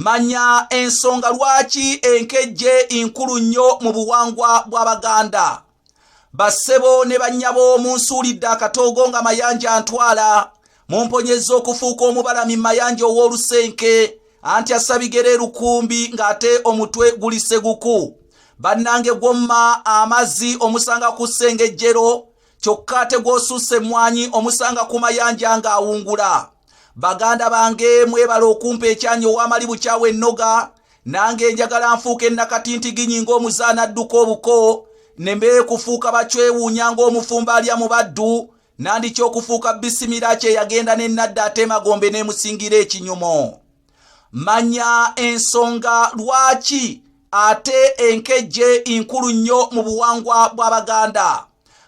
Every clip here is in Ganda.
Manya ensonga lwaki enkejje nkulu nnyo mu buwangwa bw'Abaganda. Bassebo ne bannyabo munsuulidde akatoogo nga Mayanja antwala, mumponyezza okufuuka omubalami Mayanja ow'olusenke, anti assa bigere lukumbi ng'ate omutwe guli seguku. Bannange gw'omma amazzi omusanga ku ssengejjero, kyokka ate gw'osussa emmwanyi omusanga ku mayanja ng'awungula. Baganda bange mwebale okumpa ekyanyi ow'amalibu kyawe ennoga, nange njagala nfuuke nnakatintiginyi ng'omuzaana adduka obuko, nembe kufuuka bacwewuunya ng'omufumbo alya mu baddu, nandiki okufuuka bisimira kye yagenda ne nadda ate emagombe n'emusingira ekinyumo. Manya ensonga lwaki ate enkejje nkulu nnyo mu buwangwa bw'Abaganda.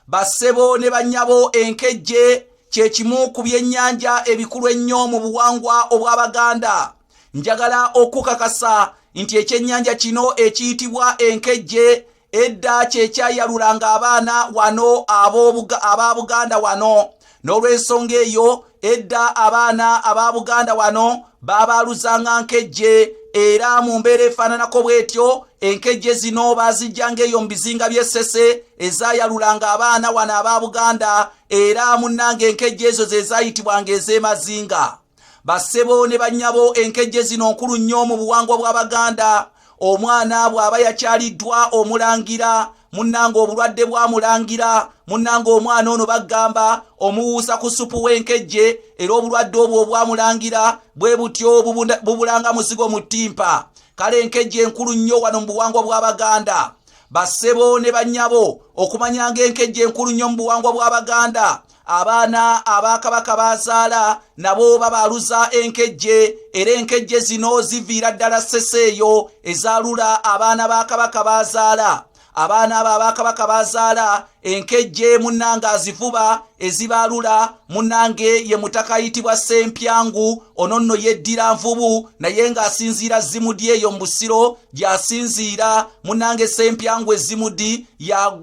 Bassebo ne bannyabo, enkejje kye kimu ku byennyanja ebikulu ennyo mu buwangwa obw'Abaganda. Njagala okukakasa nti ekyennyanja kino ekiyitibwa enkejje edda kye kyayalulanga abaana wano aba Buganda wano. N'olw'ensonga eyo edda abaana aba Buganda wano baabaaluzanga nkejje, era mu mbeera efaananako bw'etyo enkejje zino baazijjanga eyo mu bizinga by'Essese ezaayalulanga abaana wano aba Buganda, era munnange enkejje ezo ze zaayitibwanga ez'emazinga. Bassebo ne bannyabo, enkejje zino nkulu nnyo mu buwangwa bw'Abaganda. Omwana bw'aba yakyaliddwa omulangira, munnange obulwadde bwa mulangira, munnange omwana ono bagamba omuwuusa ku ssupu w'enkejje, era obulwadde obwo obwamulangira bwe butyo bubulanga muzigo mu ttimpa. Kale enkejje enkulu nnyo wano mu buwangwa bw'Abaganda. Bassebo ne bannyabo, okumanya ng'enkejje enkulu nnyo mu buwangwa bw'Abaganda, abaana abakabaka bazaala nabo babaaluza enkejje, era enkejje zino ziviira ddala Ssese eyo ezaalula abaana ba kabaka bazaala. Abaana abo abakabaka bazaala enkejje munnange azivuba ezibaalula munnange ye mutaka ayitibwa Ssempyangu. Ono nno yeddira nvubu, naye ng'asinziira Zimudi eyo mu Busiro gy'asinziira. Munnange Ssempyangu ezimudi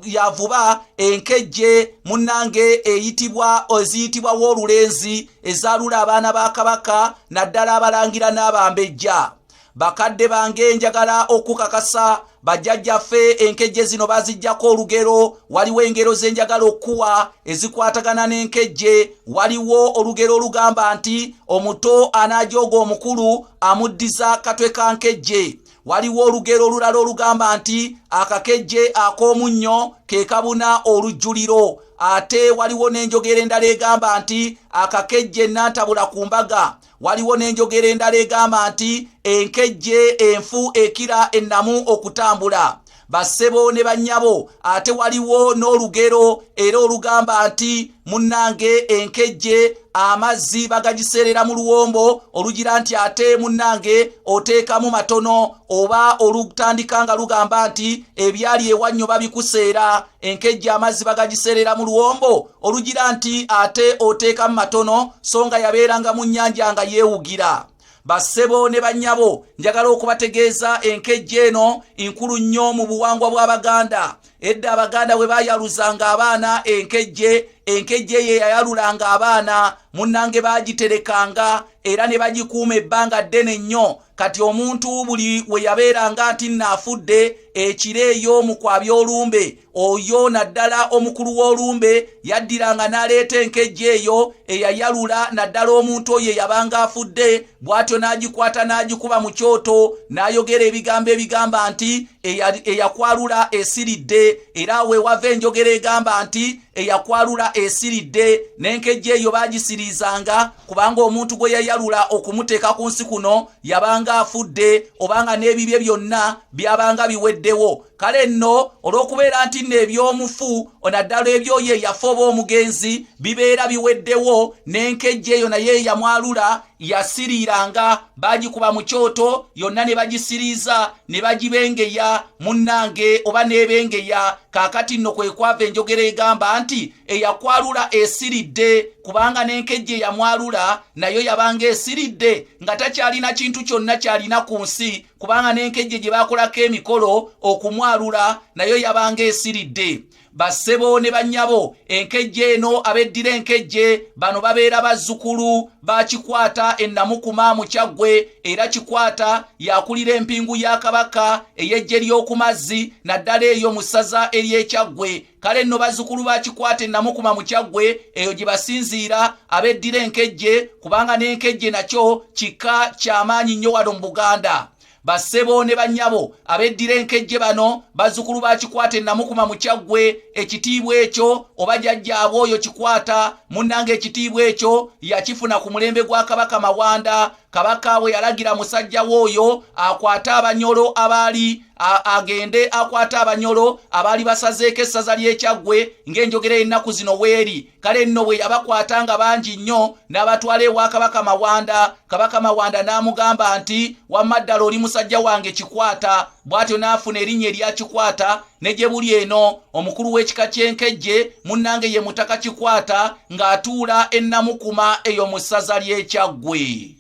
yavuba enkejje munnange eyitibwa eziyitibwa woolulenzi ezaalula abaana ba kabaka naddala abalangira n'abambejja. Bakadde bange, njagala okukakasa bajjajjaffe enkejje zino bazijjako olugero. Waliwo engero ze njagala okuwa ezikwatagana n'enkejje. Waliwo olugero olugamba nti omuto anaajooga omukulu amuddiza katwe ka nkejje. Waliwo olugero olulala olugamba nti akakejje ak'omunnyo ke kabuna olujjuliro. Ate waliwo n'enjogera endala egamba nti akakejje nantabula ku mbaga. Waliwo n'enjogera endala egamba nti enkejje enfu ekira ennamu okutambula. Bassebo ne bannyabo, ate waliwo n'olugero era olugamba nti munnange enkejje amazzi bagagiseerera mu luwombo, olugira nti ate munnange oteekamu matono, oba olutandika nga lugamba nti ebyali ewannyo babikuseera. Enkejje amazzi bagagiseerera mu luwombo, olugira nti ate oteekamu matono, so nga yabeeranga mu nnyanja nga yeewugira. Bassebo ne bannyabo, njagala okubategeeza enkejje eno nkulu nnyo mu buwangwa bw'Abaganda. Edda Abaganda bwe baayaluzanga abaana enkejje, enkejje ye yayalulanga abaana munnange baagiterekanga era ne bagikuuma ebbanga ddene nnyo. Kati omuntu buli we yabeeranga nti nnaafudde ekiro eyo mu kwabya olumbe, oyo naddala omukulu w'olumbe yaddiranga n'aleeta enkejje eyo eyayalula naddala omuntu oyo eyabanga afudde, bw'atyo n'agikwata n'agikuba mu kyoto n'ayogera ebigambo ebigamba nti eyakwalula esiridde. Era we wava enjogera egamba nti eyakwalula esiridde. N'enkejje eyo baagisiriizanga kubanga omuntu gwe yayalula okumuteeka ku nsi kuno yabanga afudde, obanga n'ebibye byonna byabanga biweddewo. Kale nno olw'okubeera nti nno eby'omufu naddala ebyoyo eyafa oba omugenzi bibeera biweddewo, n'enkejje eyo naye eyamwalula yasiriiranga, baagikuba mu kyoto yonna ne bagisiriiza ne bagibengeya munnange oba n'ebengeya. Kaakati nno kwe kwava enjogera egamba nti eyakwalula esiridde, kubanga n'enkejje eyamwalula nayo yabanga esiridde nga takyalina kintu kyonna kyalina ku nsi, kubanga n'enkejje gye baakolako emikolo okumwalula nayo yabanga esiridde. Bassebo ne bannyabo, enkejje eno, abeddira enkejje bano babeera bazzukulu ba Kikwata e Namukuma mu Kyaggwe, era Kikwata y'akulira empingu ya Kabaka ey'eggye ly'oku mazzi naddala eyo mu ssaza ery'e Kyaggwe. Kale nno bazzukulu ba Kikwata e Namukuma mu Kyaggwe eyo gye basinziira abeddira enkejje, kubanga n'enkejje nakyo kika ky'amaanyi nnyo wano mu Buganda. Bassebo ne bannyabo, abeddira enkejje bano bazzukulu ba Kikwata e Namukuma mu Kyaggwe. Ekitiibwa ekyo oba jjajjaabwe oyo Kikwata munnange, ekitiibwa ekyo yakifuna ku mulembe gwa Kabaka Mawanda. Kabaka bwe yalagira musajja we oyo akwate Abanyolo abaali agende akwate Abanyolo abaali basazeeko essaza ly'e Kyaggwe ng'enjogera y'ennaku zino weeri. Kale nno bwe yabakwata nga bangi nnyo n'abatwala ewa Kabaka Mawanda, Kabaka Mawanda n'amugamba nti, "Wamma ddala oli musajja wange Kikwata." Bw'atyo n'afuna erinnya erya Kikwata, ne gye buli eno omukulu w'ekika ky'enkejje munnange ye Mutaka Kikwata ng'atuula e Namukuma eyo mu ssaza ly'e Kyaggwe.